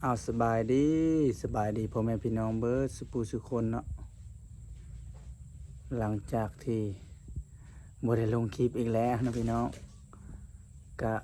ເອົາ ສະບາຍດີ ສະບາຍດີພໍ່ແມ່ພີ່ນ້ອງເບິດສູ່ຜູ້ສູ່ຄົນເນາະ. ຫຼັງຈາກທີ່ບໍ່ໄດ້ລົງຄລິບອີກແລ້ວເນາະພີ່ນ້ອງ, ກະ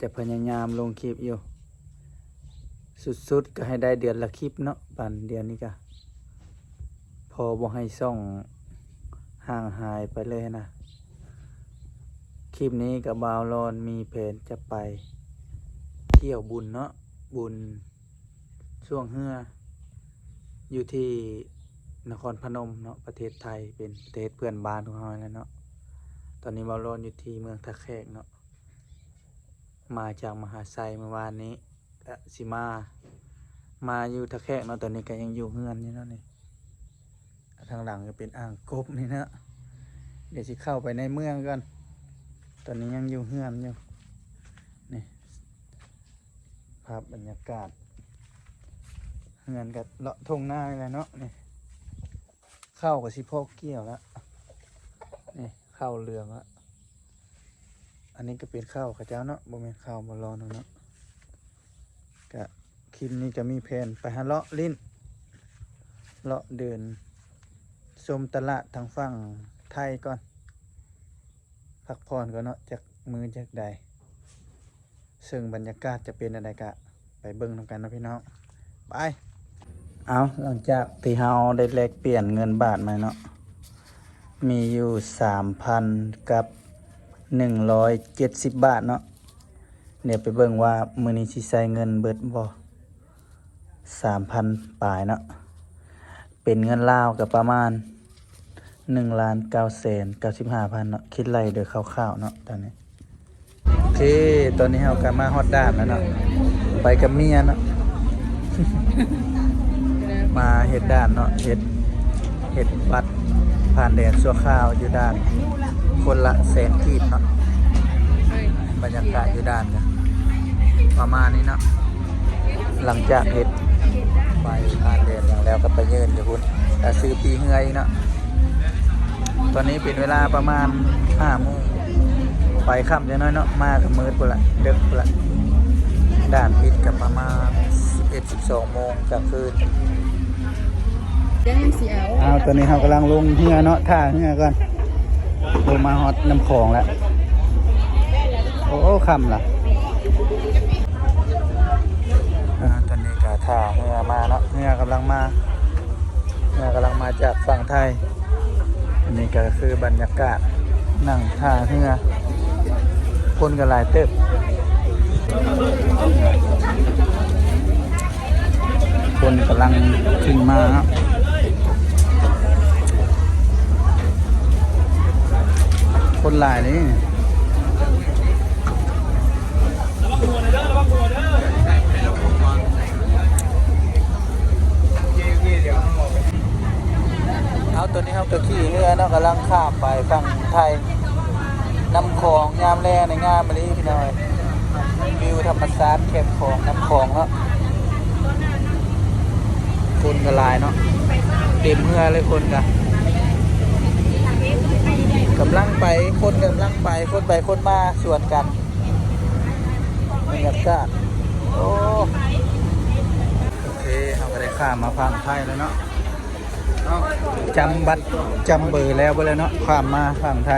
ຈະພະຍາຍາມລົງຄລິບຢູ່ ສຸດໆ ກະໃຫ້ໄດ້ເດືອນລະຄລິບເນາະ. ປັນດຽວນີ້ກະພໍບໍ່ໃຫ້ຊ່ອງຫ່າງຫາຍໄປເລີຍນະ. ຄລິບນີ້ກະບ່າວລອນມີແຜນຈະໄປທ່ຽວບຸນເນາະ, ບຸນ ຊ່ວງເຮືອ ຢູ່ທີ່ນະຄອນພະນົມເນາະ ປະເທດໄທ ເປັນປະເທດເພື່ອນບ້ານຂອງເຮົາແຫຼະເນາະ. ຕອນນີ້ບ່າວລອນຢູ່ທີ່ເມືອງທ່າແຂກເນາະ, ມາຈາກມະຫາໄຊມື້ວານນີ້ ກະຊິມາ ມາຢູ່ທ່າແຂກເນາະ. ຕອນນີ້ກະຍັງຢູ່ເຮືອນຢູ່ເນາະນີ້. ທາງຫຼັງກະເປັນອ່າງກົບນີ້ເນາະ. ດຽວຊິເຂົ້າໄປໃນເມືອງກ່ອນ, ຕອນນີ້ຍັງຢູ່ເຮືອນຢູ່. ນີ້ ພາບບັນຍາກາດເຮືອນກະເລາະທົ່ງນານີ້ແຫຼະເນາະ. ນີ້ ເຂົ້າກະຊິພໍກ່ຽວລະ, ນີ້ ເຂົ້າເຫຼືອງລະ. ອັນນີ້ກະເປັນເຂົ້າເຂົາເຈົ້າເນາະ, ບໍ່ແມ່ນເຂົ້າບ່າວລອນເນາະ. ກະຄລິບນີ້ກະມີແຜນໄປຫາເລາະຫຼິ້ນ ເລາະເດີນຊົມຕະຫຼາດທາງຝັ່ງໄທກ່ອນ, ພັກຜ່ອນກ່ອນເນາະ ຈັກມື້ຈັກໃດ. ເຊິ່ງບັນຍາກາດຈະເປັນແນວໃດກະໄປເບິ່ງນຳກັນເນາະພີ່ນ້ອງ. ໄປ. ເອົາ ຫຼັງຈາກທີ່ເຮົາໄດ້ແລກປ່ຽນເງິນບາດມາເນາະ, ມີຢູ່ສາມພັນກັບໜຶ່ງຮ້ອຍເຈັດສິບບາດເນາະ. ດຽວໄປເບິ່ງວ່າມື້ນີ້ຊິໃຊ້ເງິນເບິດບໍ່ ສາມພັນປາຍເນາະ. ເປັນເງິນລາວກະປະມານໜຶ່ງລ້ານເກົ້າແສນເກົ້າສິບຫ້າພັນເນາະ, ຄິດໄລ່ໂດຍຄ່າວໆເນາະຕອນນີ້. ໂອເຄ ຕອນນີ້ເຮົາກະມາຮອດດ່ານແລ້ວເນາະ, ໄປກັບເມຍເນາະ, ມາເຮັດດ່ານເນາະ, ເຮັດ ເຮັດບັດຜ່ານແດນຊົ່ວຄາວຢູ່ດ່ານ ຄົນລະແສນກີບເນາະ. ບັນຍາກາດຢູ່ດ່ານກະປະມານນີ້ເນາະ. ຫຼັງຈາກເຮັດໃບຜ່ານແດນຫຍັງແລ້ວກະໄປຍື່ນຢູ່ພຸ້ນ ກະຊື້ປີ້ເຮືອອີກເນາະ. ຕອນນີ້ເປັນເວລາປະມານຫ້າໂມງ ໄປຄ່ຳຈັກໜ້ອຍເນາະ, ມາກະມືດພຸ້ນລະ ເດິກພຸ້ນລະ. ດ່ານປິດກະປະມານສິບເອັດ ສິບສອງໂມງກາງຄືນ. ເອົາ ຕອນນີ້ເຮົາກຳລັງລົງເຮືອເນາະ, ທ່າເຮືອກ່ອນ. ໂອ້ ມາຮອດນ້ຳຂອງແລ້ວ. ໂອ້ ຄ່ຳລະ. ອ່າ ຕອນນີ້ກະທ່າເຮືອມາເນາະ, ເຮືອກຳລັງມາ ເຮືອກຳລັງມາຈາກຝັ່ງໄທ. ອັນນີ້ກະຄືບັນຍາກາດ ນັ່ງທ່າເຮືອ, ຄົນກະຫຼາຍເຕີບ. ຄົນກຳລັງຂຶ້ນມາເນາະ, ຄົນຫຼາຍເດ້. ເອົາ ຕອນນີ້ເຮົາກະຂີ່ເຮືອເນາະ, ກຳລັງຂ້າມໄປຝັ່ງໄທ. ນ້ຳຂອງຍາມແລງນີ້ງາມອີ່ຫຼີພີ່ນ້ອງເອີຍ, ວິວທຳມະຊາດແຄມຂອງ ນ້ຳຂອງເນາະ. ຄົນກະຫຼາຍເນາະ, ເຕັມເຮືອເລີຍຄົນກະ. ກຳລັງໄປ ຄົນກຳລັງໄປ ຄົນໄປຄົນມາສວນກັນ. ບັນຍາກາດ ໂອ້ ໂອເຄ ເຮົາກະໄດ້ຂ້າມມາຝັ່ງໄທແລ້ວເນາະ. ຈຳບັດຈຳເບີແລ້ວເບິດແລ້ວເນາະ, ຂ້າມມາຝັ່ງໄທ.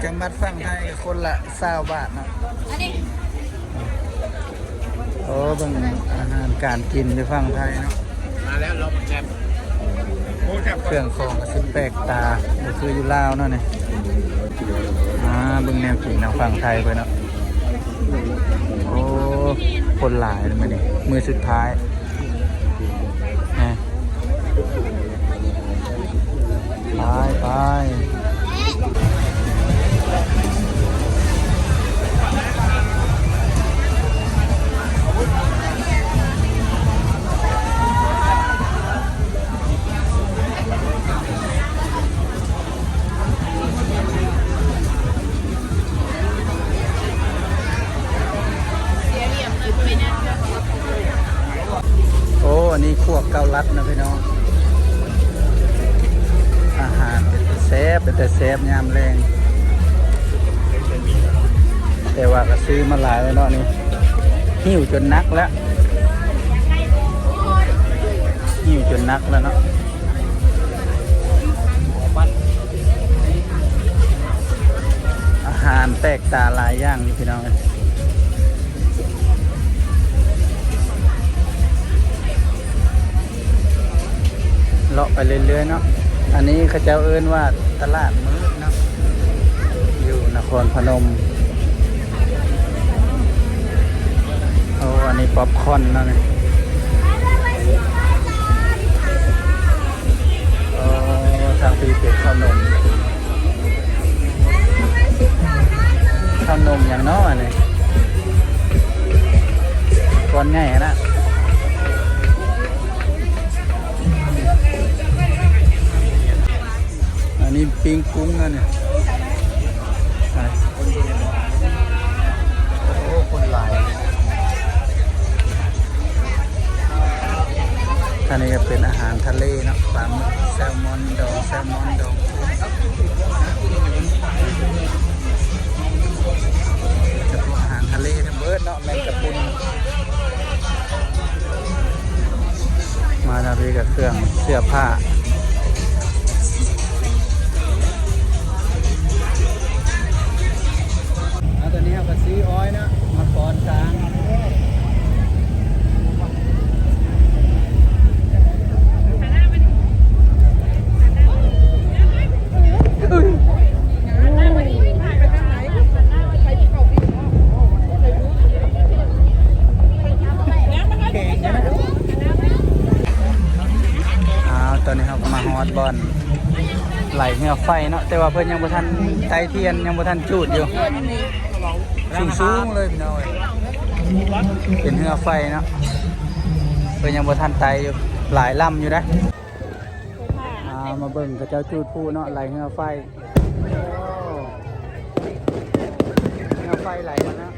ຈຳບັດຝັ່ງໄທກະຄົນລະຊາວບາດເນາະ. ໂອ້ ເບິ່ງອາຫານການກິນຢູ່ຝັ່ງໄທເນາະ. ເຄື່ອງຂອງກະຊິແປກຕາ ບໍ່ຄືຢູ່ລາວເນາະນີ້. ອ່າ ເບິ່ງແນວກິນທາງຝັ່ງໄທເພິ່ນເນາະ. ໂອ້ ຄົນຫຼາຍມື້ນີ້ ມື້ສຸດທ້າຍ. ໄປ ໄປ. ໂອ້ ອັນນີ້ຂົ້ວເກົາລັດນະພີ່ນ້ອງ. ອາຫານເປັນຕາແຊບ ເປັນຕາແຊບຍາມແລງ. ແຕ່ວ່າກະຊື້ມາຫຼາຍແລ້ວເນາະນີ້, ຫິ້ວຈົນໜັກແລ້ວ. ໜັກແລ້ວເນາະ. ອາຫານແປກຕາຫຼາຍຢ່າງຢູ່ພີ່ນ້ອງເອີຍ. ເລາະໄປເລື້ອຍໆເນາະ. ອັນນີ້ເຂົາເຈົ້າເອີ້ນວ່າຕະຫຼາດມືດເນາະ ຢູ່ນະຄອນພະນົມ. ໂອ້ ອັນນີ້ປັອບຄອນເນາະນີ້. ໂອ້ ທາງພີ້ເປັນເຂົ້າໜົມ. ເຂົ້າໜົມຫຍັງເນາະອັນນີ້? ກ້ອນໃຫຍ່ຫັ້ນນະ. ອັນນີ້ປີ້ງກຸ້ງອັນນີ້. ໂອ້ ຄົນຫຼາຍ. ອັນນີ້ກໍເປັນອາຫານທະເລເນາະ ປາໝຶກ ແຊລມອນດອງ ແຊລມອນດອງ. ຈະເປັນອາຫານທະເລທັງເບິດເນາະ ແມງກະພຸນ. ມາທາງພີ້ກໍເຄື່ອງເສື້ອຜ້າ. ເອົາ ຕອນນີ້ເຮົາກໍຊື້ອ້ອຍເນາະ ມາປ້ອນຊ້າງ. ອ້າວ ຕອນນີ້ເຮົາກໍມາຮອດບ່ອນໄຫຼເຮືອໄຟເນາະ ແຕ່ວ່າເພິ່ນຍັງບໍ່ທັນໄຕ້ທຽນ ຍັງບໍ່ທັນຈູດຢູ່. ສູງໆເລີຍພີ່ນ້ອງເອີຍ ເປັນເຮືອໄຟເນາະ ເພິ່ນຍັງບໍ່ທັນໄຕ້ຢູ່ ຫຼາຍລຳຢູ່ເດ້. ອ່າ ມາເບິ່ງເຂົາເຈົ້າຈູດພລຸເນາະ ໄຫຼເຮືອໄຟ. ໂອ້ ເຮືອໄຟໄຫຼແລ້ວເນາະ.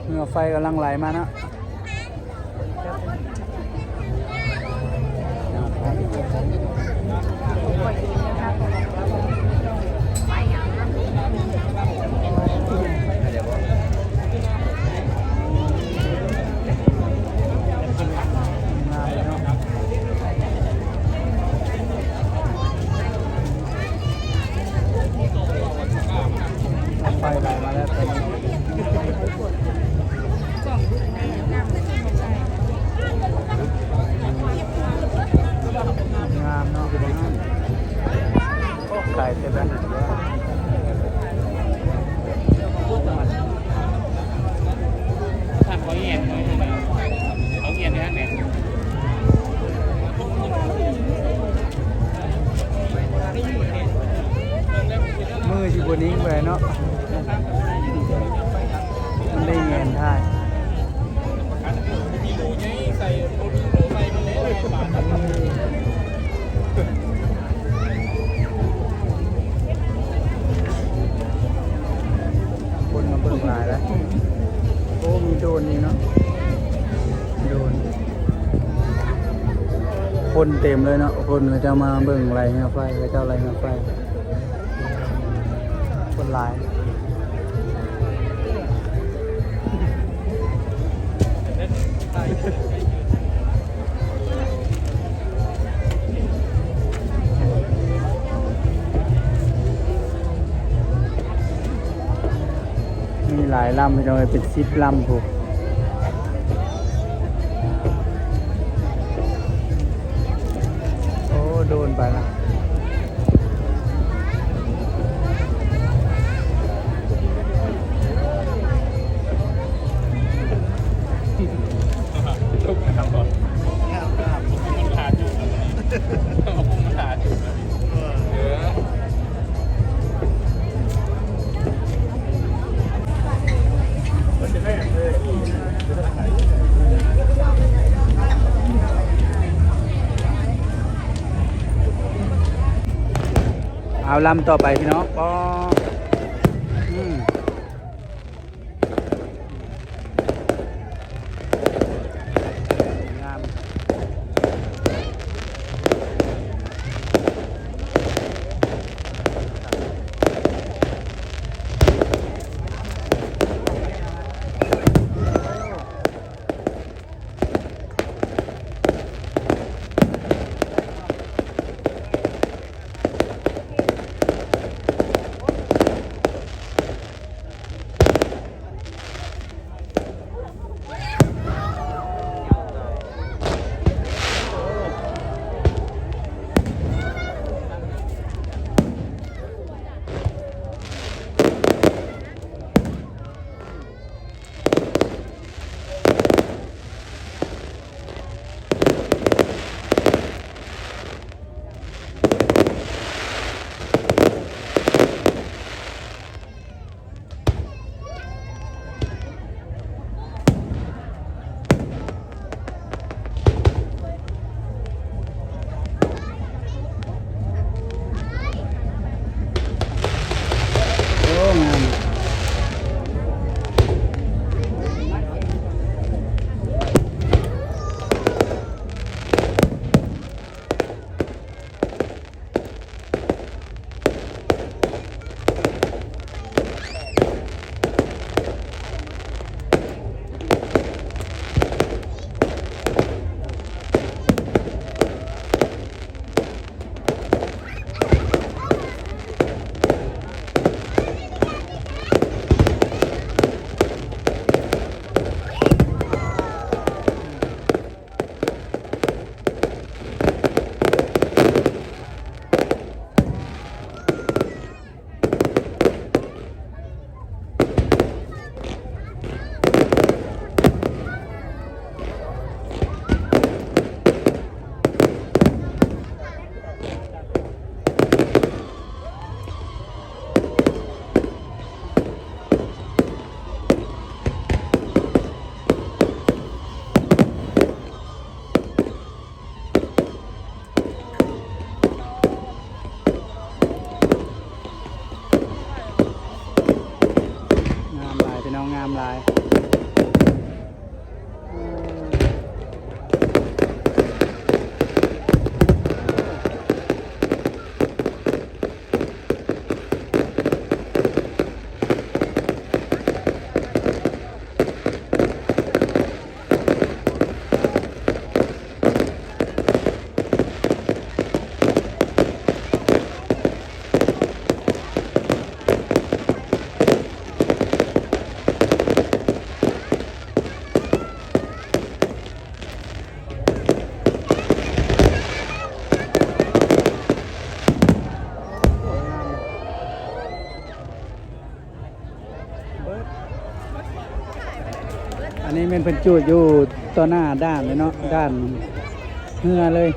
ເຮືອໄຟກຳລັງໄຫຼມາເນາະ. ໄຟໄຫຼມາແລ້ວຕອນນີ້. ງາມເນາະ ໄກເຕັມແລ້ວ. ມືຊິບໍ່ນິ່ງໄປເນາະ ມັນໄດ້ແງນຖ່າຍ. ຄົນມາເບິ່ງຫຼາຍແລ້ວ. ໂອ້ ມີໂດຣນອີກເນາະ ໂດຣນ. ຄົນເຕັມເລີຍເນາະ ຄົນເຂົາເຈົ້າມາເບິ່ງໄຫຼເຮືອໄຟ ເຂົາເຈົ້າໄຫຼເຮືອໄຟ ຄົນຫຼາຍ. ມີຫຼາຍລຳພີ່ນ້ອງເອີຍ ເປັນສິບລຳພຸ້ນ. ໂອ້ ໂດຣນໄປລະ. ເ ເອົາລຳຕໍ່ໄປພີ່ນ້ອງ. ອໍ ອືມ ງາມ. ໂອ້ ງາມ. ງາມຫຼາຍພີ່ນ້ອງ ງາມຫຼາຍ. ອັນນີ້ແມ່ນເພິ່ນຈູດຢູ່ຕໍ່ໜ້າດ່ານເລີຍເນາະ ດ່ານເຮືອເລີຍ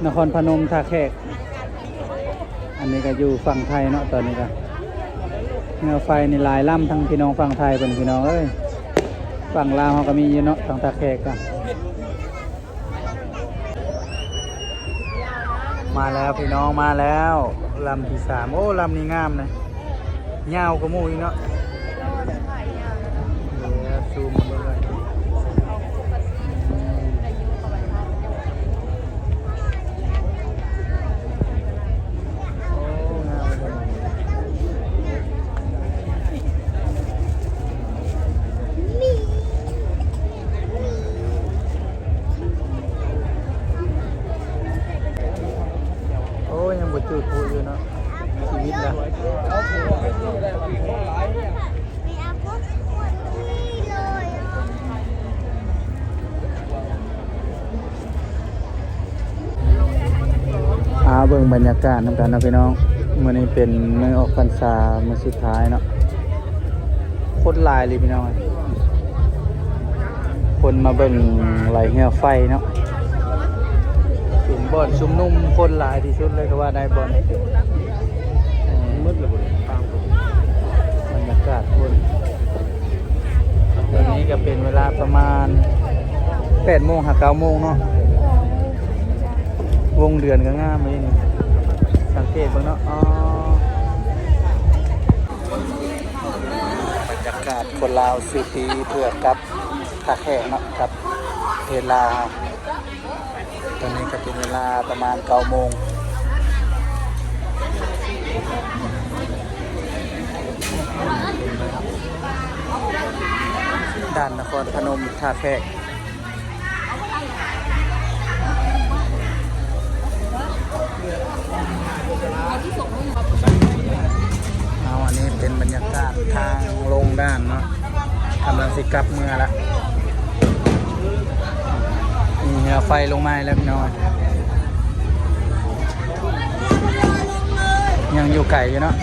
ນະຄອນພະນົມ ທ່າແຂກ. ອັນນີ້ກໍຢູ່ຝັ່ງໄທເນາະ ຕອນນີ້ກໍເຮືອໄຟນີ້ຫຼາຍລຳ ທັງພີ່ນ້ອງຝັ່ງໄທເພິ່ນ ພີ່ນ້ອງເອີຍ. ຝັ່ງລາວເຮົາກໍມີຢູ່ເນາະ ທາງທ່າແຂກກໍ. ມາແລ້ວພີ່ນ້ອງ ມາແລ້ວ ລຳທີສາມ. ໂອ້ ລຳນີ້ງາມນະ ຍາວກວ່າໝູ່ອີກເນາະ. ເດີ ຊູມເບິ່ງກ່ອນ. ໂອ້ ງາມເດ້. ໂອ້ ຍັງບໍ່ຈູດພຸຢູ່ເນາະ ຊີວິດລະ. ພາເບິ່ງບັນຍາກາດນຳກັນເນາະພີ່ນ້ອງ. ມື້ນີ້ເປັນມື້ອອກພັນສາມື້ສຸດທ້າຍເນາະ. ຄົນຫຼາຍເລີຍພີ່ນ້ອງ ຄົນມາເບິ່ງໄຫຼເຮືອໄຟເນາະ. ເປັນບ່ອນຊຸມນຸມຄົນຫຼາຍທີ່ສຸດເລີຍກໍວ່າໄດ້ ບ່ອນ ໝົດແລ້ວບໍ່ໄດ້ ບັນຍາກາດຄົນ. ຕອນນີ້ກໍເປັນເວລາປະມານແປດໂມງຫາເກົ້າໂມງເນາະ. ວົງເດືອນກໍງາມເລີຍນີ້ ສັງ ເກດເບິ່ງເນາະ ອໍ ບັນຍາກາດຄົນລາວຊື້ປີ້ເພື່ອກັບທ່າແຂກເນາະ ກັບປະເທດລາວ. ຕອນນີ້ກໍເປັນເວລາປະມານເກົ້າໂມງ ດ່ານນະຄອນພະນົມ ທ່າແຂກ. ເອົາ ອັນນີ້ເປັນບັນຍາກາດທາງລົງດ່ານເນາະ ກຳລັງຊິກັບເມືອລະ ມີເຮືອໄຟລົງມາແລ້ວພີ່ນ້ອງ ຍັງຢູ່ໄກຢູ່ເນາະ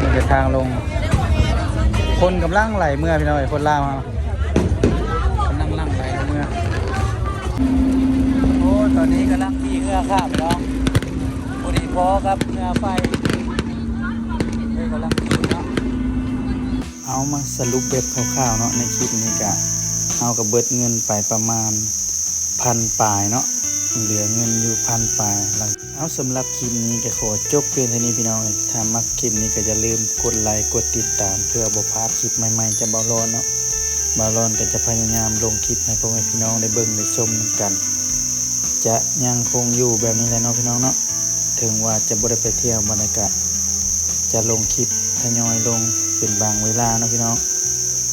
ນີ້ແຕ່ທາງລົງ ຄົນກຳລັງໄຫຼເມືອພີ່ນ້ອງເອີຍ ຄົນລາວເຮົາ ກຳລັງຫຼັ່ງໄຫຼເມືອ. ໂອ້ ຕອນນີ້ກຳລັງຂີ່ເຮືອຂ້າມພີ່ນ້ອງ ພໍດີພໍກັບເຮືອໄຟ ເອີ ກຳລັງຂີ່ເນາະ. ເອົາ ມາສະຫຼຸບແບບຄ່າວໆເນາະ ໃນຄລິບນີ້ກະ ເຮົາກະເບິດເງິນໄປປະມານພັນປາຍເນາະ ເຫຼືອເງິນຢູ່ພັນປາຍ. ເອົາ ສຳລັບຄລິບນີ້ກະຂໍຈົບພຽງເທົ່ານີ້ພີ່ນ້ອງເອີຍ ຖ້າມັກຄລິບນີ້ກະຢ່າລືມກົດໄລກົດຕິດຕາມ ເພື່ອບໍ່ພາດຄລິບໃໝ່ໆຈາກບ່າວລອນເນາະ. ບ່າວລອນກໍຈະພະຍາຍາມລົງຄລິບໃຫ້ພໍ່ແມ່ພີ່ນ້ອງໄດ້ເບິ່ງໄດ້ຊົມນຳກັນ ຈະຍັງຄົງຢູ່ແບບນີ້ແຫຼະເນາະພີ່ນ້ອງເນາະ. ເຖິງວ່າຈະບໍ່ໄດ້ໄປທ່ຽວ ບັນຍາກາດຈະລົງຄລິບທະຍອຍລົງເປັນບາງເວລາເນາະພີ່ນ້ອງ.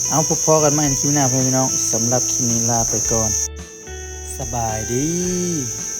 ເອົາ ພົບພໍ້ກັນໃໝ່ໃນຄລິບໜ້າພີ່ນ້ອງ. ສຳລັບຄລິບນີ້ລາໄປກ່ອນ. ສະບາຍດີ.